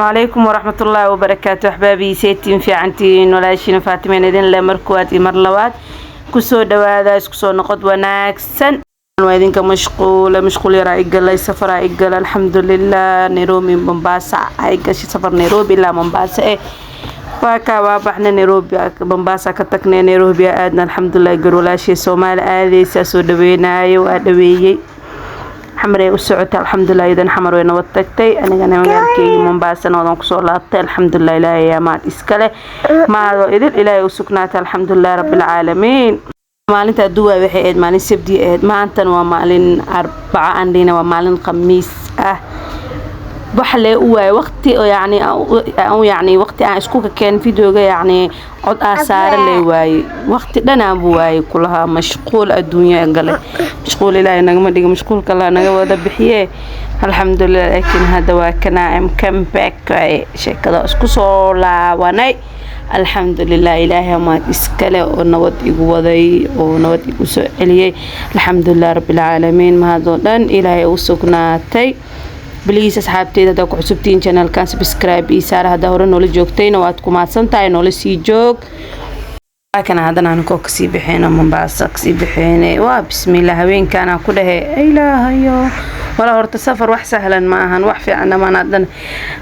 Calaykum waraxmatullaahi wabarakaatu. Axbaabii, seetiin? Fiicantiin? Walaashiina Faatimeen idin le mar koowaad iyo mar labaad kusoo dhawaada. Isku soo noqod wanaagsan. Waa idinka mashquula, mashquul yaraa igalay, safaraa igala. Alxamdulilah, Nairobi Mombasa ay gashay, safar Nairobi ilaa Mombasa waa kaa. Waa baxnay, Nairobi Mombasa ka tagnay, Nairobi aadna. Alxamdulilah, gar walaashii Soomaali aadeysaa soo dhaweynayo, waa dhaweeyey. Xamar ay u socotay. Alxamdulilah, idan Xamar way nabad tagtay. Anigana magaalkeygii Mombaasana wadan kusoo laabtay. Alxamdulilah, Ilaahay ayaa mahad iskale, mahadoo idil Ilaahay u sugnaatay. Alxamdulilah rabbilcaalamiin. Maalinta aduwaa waxay ahayd maalin Sabdi ahayd, maantana waa maalin Arbaca andhina, waa maalin Khamiis ah. Wax lee u waayay waqti oo yacni yacni waqti aan isku ka keen videoga, yacni cod aa saara lee waayey. Waqti dhan aan bu waayey kulahaa. Mashquul adduunya galay, mashquul Ilaahay nagama dhigo, mashquulka Allah naga wada bixiye. Alxamdulilah, laakiin hadda waa kana am come back waaye, sheekada isku soo laabanay. Alxamdulilah, Ilaahay mahad iskale oo nabad igu waday oo nabad igu soo celiyey. Alxamdulilah rabbilcaalamiin, mahadoo dhan Ilaahay u sugnaatay. Please, asxaabteeda, haddaa ku cusubtihiin channelkan, subscribe ii saara. Haddaa hore noola joogtayna, waad ku mahadsan tahay, noola sii joog. Kana haddana anikoo kasii bixeyno, Mombasa kasii bixeyne. Waa bismillah, haweenkaana ku dhahe ilaahayo. Walaa horta safar wax sahlan ma ahan, wax fiicanna maan. Haddana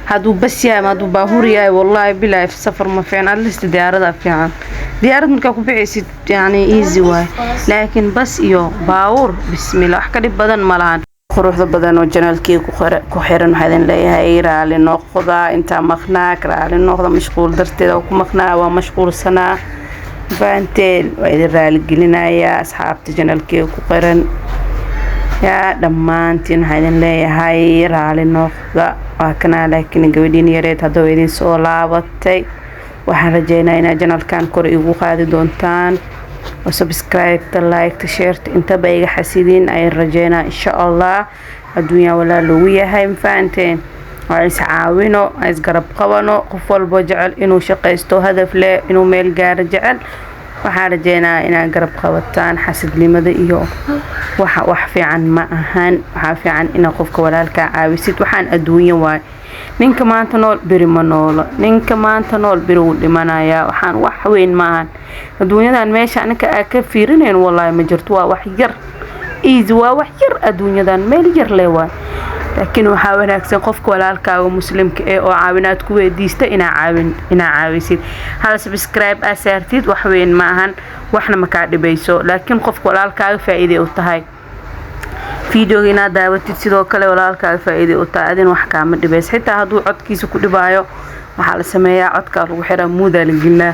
hadduu bas yahay ama hadduu baabuur yahay, wallaahi bilaahi safar ma fiican. At least diyaarada fiican. Diyaarad markaa ku bixaysid, yacni easy waay, laakiin bas iyo baabuur, bismillah, wax ka dhib badan ma lahan. Quruxda badan oo channelkii ku xiran, waxaa idin leeyahay raali noqda intaa maqnaa, raali noqda. Mashquul darteeda ku maqnaa, waa mashquulsanaa, fahanteen? Waa idin raaligelinayaa asxaabta channelkii ku xiran. Yaa dhammaantiin waxaa idin leeyahay raali noqda. Waa kanaa, laakiin gabadhiin yareed haddaba idin soo laabatay. Waxaan rajeynaa inaad channelkan kor igu qaadi doontaan oo subscribe-ta, like-ta, share-ta intaba iga xasidin ayaan rajeynaa, insha Allah. Adduunyaa walaa lagu yahay, mafahanteen? Waa is caawino, waa isgarab qabano. Qof walbo jecel inuu shaqaysto, hadaf leh, inuu meel gaaro jecel, waxaan rajeynaa inaad garab qabataan. Xasidnimada iyo waxa wax fiican ma ahan. Waxaa fiican inaad qofka walaalkaa caawisid. Waxaan adduunyo waay. Ninka maanta nool beri ma noolo, ninka maanta nool beri wuu dhimanayaa. Waxaan wax weyn maahan adduunyadan. Meesha ninka aa ka fiirinayn, wallaahi ma jirto. Waa wax yar, easy, waa wax yar adduunyadan, meel yar le waay. Laakiin waxaa wanaagsan qofka walaalkaaga muslimka ee oo caawinaad ku weydiista inaa caawisid. Hal subscribe aa saartid, wax weyn ma ahan, waxna makaa dhibayso, laakiin qofka walaalkaaga faa-iiday u tahay. Videoga inaad daawatid sidoo kale walaalkaaga faa-iiday u tahay, adina wax kaama dhibayso. Xitaa hadduu codkiisa ku dhibaayo, waxaa la sameeyaa codkaa lagu xiraa, muudaa la gelinaa.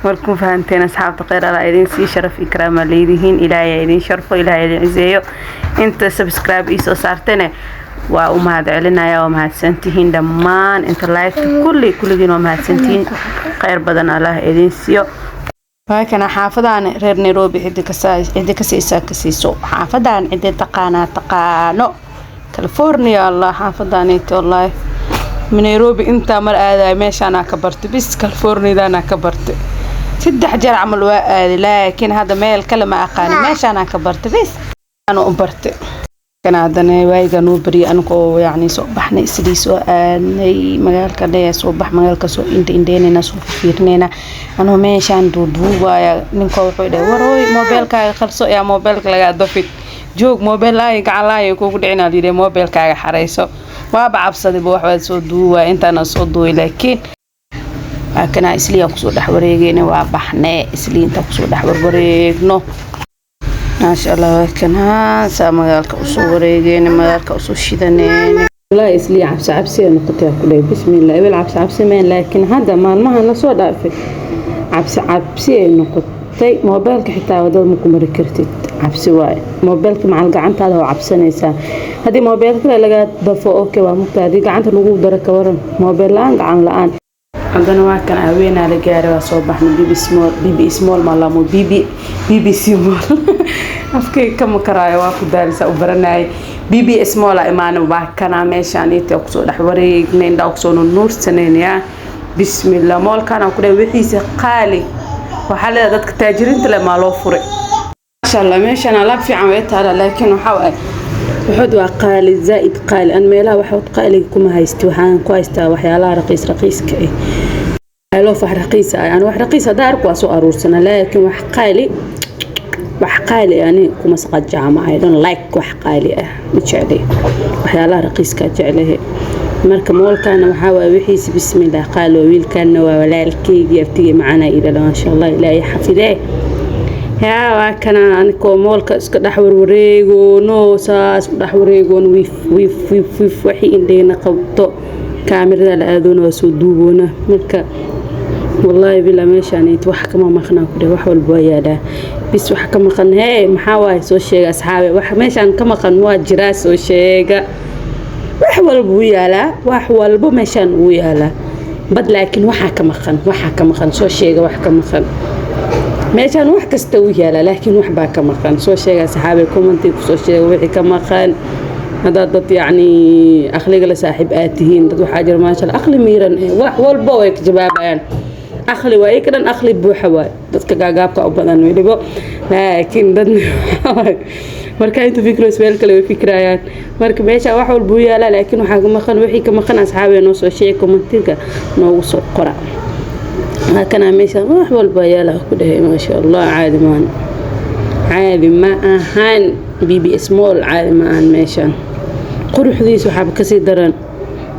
Markuu fahanteen, asxaabta, kheyr Alla idin sii, sharaf ikraamaa leedihiin. Ilaahay idin sharfo, Ilaahay idin ciseeyo. Inta subscribe ii soo saartane waa u mahad celinaya, waa mahadsantihiin dhammaan. Inta like, kulli kulligiin waa mahadsantihiin. Kheyr badan Allah idin siiyo. Waakana xaafadaan reer Nairobi, cidi ka siisaa ka siiso xaafadaan, cidi taqaanaa taqaano. California Allah xaafadaanayta. Wallaahi Nairobi intaa mar aadayo meeshaanaa ka bartay bis, Californiadaanaa ka bartay. 3 jeer camal waa aaday, laakiin hadda meel kale ma aqaani, meeshaanaa ka bartay bis u bartay. Kana haddana waayiga noo bariyay, anigoo yacni soo baxnay, sidii soo aadnay magaalka dhee, soo bax magaalka, soo indha indheynayna, soo fiirnayna. Anoo meeshaan duuduubaya, ninkoo wuxuu dhahay: "Warooy, moobeelkaaga qabso, yaa moobeelka lagaa dafin, joog, moobeel laayo gacan laayo kugu dhicin." Aa yidhi moobeelkaaga xareyso. Waaba cabsadayba, waxbaa soo duubaya intaana soo duubay. Laakiin waa kanaa, Isliyaa kusoo dhex wareegayna, waa baxnee Islii intaa kusoo dhex warwareegno. Maasha Allah, waa kanaa, saa magaalka usoo wareegeyna, magaalka usoo shidaneyna. Wallaahi Islii cabsi cabsi ay noqotay ku dhahay. Bismillah, ebel cabsi cabsi meen, laakiin hadda maalmahan lasoo dhaafay cabsi cabsi ay noqotay. Moobeelka xitaa wadada ma ku mari kartid, cabsi waaye. Moobeelka macal gacantaada waa cabsanaysaa. Haddii moobeelka kale laga dafo, okay, waa mugta. Haddii gacanta lagu daro, ka waran? Moobeel la-aan, gacan la-aan. Haddana waa kan, haweenaa la gaaray, waa soo baxnay. Bb small, bb small malamo, bb BBC Mall, afkay kama karaayo, waa ku daalisa u baranayay. Bb Small a imaana. Waa kana, meeshaan inta kusoo dhex wareegnay, indhaa kusoo nuursanaynayaa. Bismillah, mallkana ku dhahay wixiisa qaali. Waxaa leedahay dadka taajiriinta leh maa loo furay. Maasha Allah, meeshaan alaab fiican way taala, laakiin waxaa waaye Waxood waa qaali, zaaid qaali. An meelaha waxood qaaliga kuma haysti, waxaan ku haystaa waxyaalaha raqiis raqiiska ah. I love wax raqiis ah. Aan wax raqiis hadaa arko waa soo aruursana, laakiin wax qaali, wax qaali ani kuma saqajaama. I don't like wax qaali ah, ma jecli. Waxyaalaha raqiiska jeclahe. Marka mallkana waxaa waaye wixiisi bismillah qaali. Wiilkana waa walaalkeygii, abtigii macanaa idhala, maasha Allah, Ilaahay xafidee. Yaa waa kana anikoo mallka iska dhex warwareegoono, saas u dhex wareegoon, wiif wiif wiif wiif, waxii indheyna qabto kaamirada la aadoona, waa soo duuboona. Marka wallaahi bilaa meeshaan wax kama maqnaa ku dheh, wax walba waa yaalaa. Bis wax ka maqan hee maxaa waaye? Soo sheega, asxaabe, wax meeshaan ka maqan waa jiraa? Soo sheega. Wax walba wuu yaalaa, wax walba meeshaan wuu yaalaa bad, laakiin waxaa ka maqan, waxaa ka maqan soo sheega. Wax ka maqan meeshaan, wax kasta wuu yaalaa, laakiin wax baa ka maqan. Soo sheega, asxaabe, commenti kusoo sheega wixii ka maqan. Haddaad dad yacni aqliga la saaxiib aad tihiin, dad waxaa jira, maasha Allah, aqli miiran eh, wax walba way ka jawaabayaan. Aqli waa iyaga dhan, aqli buuxa waay. Dadka gaagaabka u badan welibo, laakiin dadna marka intu fikros meel kale way fikrayaan. Marka meesha wax walba u yaalaa, laakiin waxaa ka maqan, wixii ka maqan, asxaabee, noo soo sheeg, commentiga noogu soo qora. Halkana meesha wax walba yaalaa ku dhahay, maasha Allah, caadi maan, caadi ma ahan. BBS Mall caadi ma ahan. Meeshan quruxdiisa waxaaba kasii daran,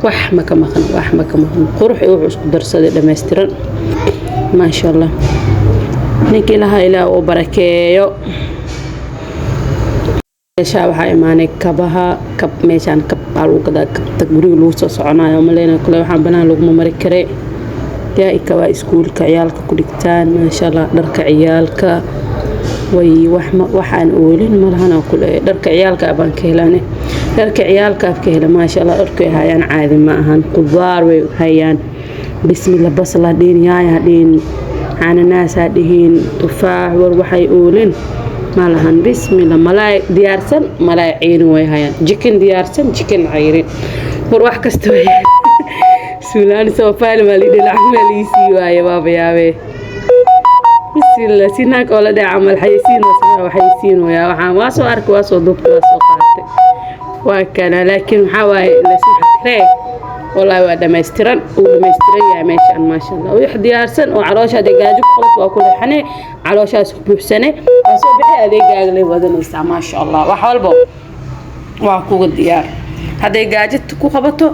wax ma ka maqan, wax ma ka maqan. Qurux iyo wuxuu isku darsaday dhammaystiran, maasha Allah. Ninka ilaha Ilaah uu barakeeyo. Meesha waxaa imaanay kabaha, kab. Meeshaan kab baa lagu gadaa, kabta guriga lagu soo soconayo maleyna kale, waxaan banaan laguma mari kare. Yaa kabaa iskuulka ciyaalka ku dhigtaan, maasha Allah. Dharka ciyaalka way wax waxaan oolin malahan ku leeyahay. Dharka ciyaalka baan ka helane, dharka ciyaalka ka hela, maasha Allah. Dharku ay hayaan caadi ma ahan. Qudaar way hayaan, bismillah, basal ha dhihin, yaaya ha dhihin, cananaas ha dhihin, tufaax, war waxay oolin malahan. Bismillah, malaay diyaarsan, malaay ceyrin way hayaan, jikin diyaarsan, jikin ceyrin, war wax kasta way. Bismillah, ani soofaali maa liidhi, lacag maa liisii waaye, waaba yaabee. Bismillah, si naag oo la dhaca camal xayeysiin oo samee, xayeysiin wayaa. Waxaan waa soo arkay, waa soo duubtay, waa soo qaatay, waa kana. Laakiin waxaa waaye laysma xakree, wallaahi waa dhammaystiran, uu dhammaystiran yahay meeshaan, maasha Allah. Wax diyaarsan oo caloosha hadee gaajo ku qabato waa ku leexane, calooshaas buuxsane, waa soo bixi, adeegaaga lay wadanaysaa, maasha Allah. Wax walbo waa kuga diyaar. Hadday gaajo ku qabato,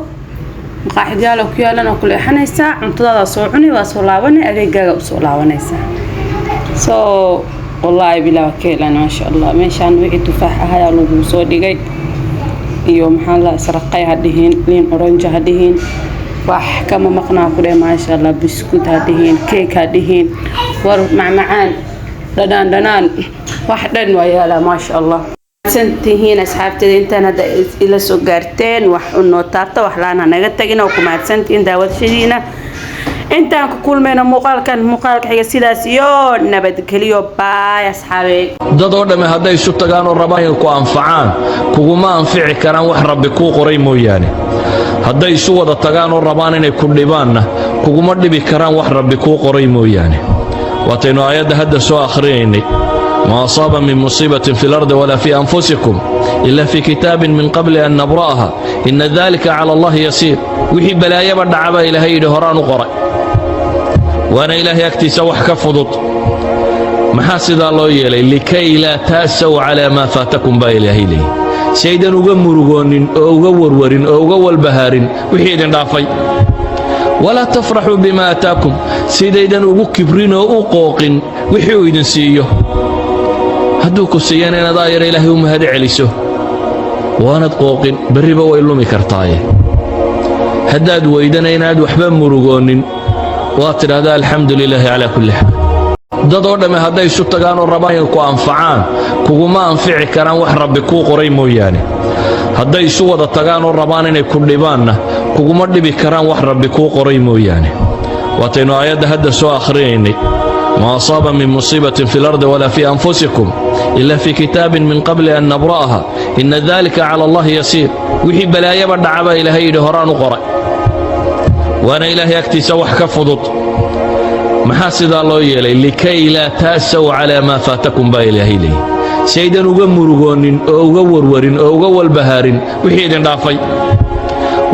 maqaaxidyaal ku yaalan oo ku leexanaysaa, cuntadaada soo cuni, waa soo laabanay, adeegaaga usoo laabanaysaa. So wallaahi bilaa waa ka helaan, maasha Allah. Meeshaan wixii tufaax ahayaa lagu soo dhigay iyo maxaa la israqay ha dhihin, liin orange ha dhihin, wax kama maqnaa ku dheh, maasha Allah. Biskud ha dhihin, keek ha dhihin, war macmacaan dhadhaan dhanaan, wax dhan waa yaalaa, maasha Allah. Tihiin asxaabteeda intaan hadda ila soo gaarteen, wax u noo taabta, wax laan ha naga tagin oo ku mahadsantihiin daawadashadiina. Intaan ku kulmayno muuqaalkan muuqaalka xiga, sidaas iyo nabadgelyo. Baay, asxaabey. Dad oo dhamme hadday isu tagaan oo rabaan inay ku anfacaan, kuguma anfici karaan wax Rabbi kuu qoray mooyaane. Hadday isu wada tagaan oo rabaan inay ku dhibaanna, kuguma dhibi karaan wax Rabbi kuu qoray mooyaane. Waataynu aayadda hadda soo akhrinaynay: ما أصاب من مصيبة في الأرض ولا في أنفسكم إلا في كتاب من قبل أن نبرأها إن ذلك على الله يسير. Wixii balaayaba dhacaba Ilaahay yidhi horaan u qoray, waana Ilaahay agtiisa wax ka fudud. Maxaa sidaa loo yeelay? لكي لا تأسوا على ما فاتكم baa Ilaahay leeyay, si aydan uga murugoonin oo uga warwarin oo uga walbahaarin wixii idin dhaafay. ولا تفرحوا بما آتاكم, sidaydan ugu kibrin oo u qooqin wixii uu idin siiyo. Hadduu ku siiyana inaad aayar Ilaahay u mahad celiso, waanad qooqin, berriba way lumi kartaaye. Haddaad weydana inaad waxba murugoonin, waad tidhahdaa الحمد لله على كل حال. Dad oo dhamme hadday isu tagaan oo rabaan inay ku anfacaan, kuguma anfici karaan wax Rabbi kuu qoray mooyaane. Hadday isu wada tagaan oo rabaan inay ku dhibaanna, kuguma dhibi karaan wax Rabbi kuu qoray mooyaane. Waataynu aayadda hadda soo akhrinaynay: ما أصاب من مصيبة في الأرض ولا في أنفسكم إلا في كتاب من قبل أن نبرأها إن ذلك على الله يسير. Wixii balaayaba dhacaba Ilaahay yidhi horaan u qoray, waana Ilaahay agtiisa wax ka fudud. Maxaa sidaa loo yeelay? لكي لا تأسوا على ما فاتكم baa Ilaahay leeyay, si aydan uga murugoonin oo uga warwarin oo uga walbahaarin wixii idin dhaafay.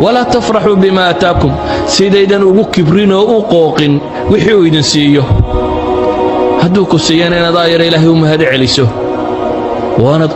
ولا تفرحوا بما آتاكم, sidaydan ugu kibrin oo u qooqin wixii uu idin siiyo. Hadduu ku siiyana, inaad aayar Ilaahay u mahad celiso waanad.